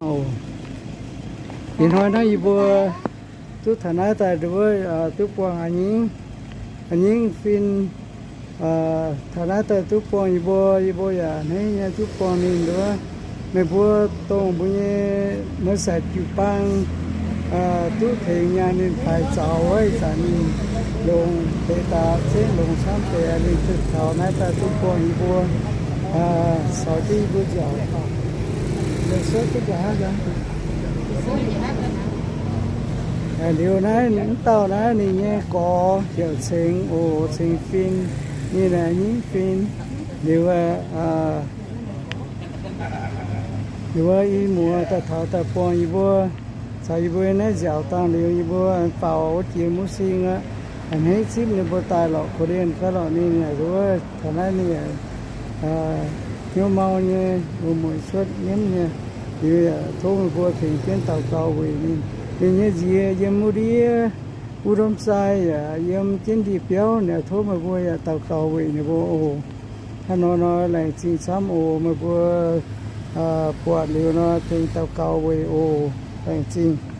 Ih hnoi naaiv yie mbuo duqv taux naaiv daaih nduov, duqv buangh a'nyingv, a'nyingv fin. Taux naaiv daaih duqv buangh yie mbuo, yie mbuo yaac hneiv nyei duqv buangh ninh nduov. Meih mbuo dongh mbuo nyei maiv saix jiu-baang duqv tengx nyaanh ninh paaiv zaux wuov ih zanc ninh longx deix daaih zengv longx camv deix, ninh duqv taux naaiv daaih duqv buangh yie mbuo, caux jienv yie mbuo nziaauc. Liuz naaiv, mv dauh naaiv ninh nyei gorx heuc Ceng oc, Ceng Fin. Ninh naaiv nyingv fin. Liuz, liuz i muoz daaih taux daaih buangh yie mbuo, caux yie mbuo naaiv nziaauc dangh liuz yie mbuo faaux wuov jiex muv sing aqv. A'hneiv zipv ninh mbuo daaih lorqc, korv-lienh gaax lorqc ninh aqv. Wuov taux naaiv ninh hnyouv mau nyei, mueiz cuotv nyiemv nyei. Liuz yaac tov meih mbuo tengx jienv daux gaux weic ninh. Ninh nyei nziex yiem wuov ndiev, wuov ndorm sai yaac yiem jienv ndie-biauv. Ninh tov meih mbuo yaac daux gaux weic ninh mbuo oc. Hnangv nor nor laengz zingh camv oc. Meih mbuo buatc liuz nor tengx daux gaux weic oc. Laengz zingh.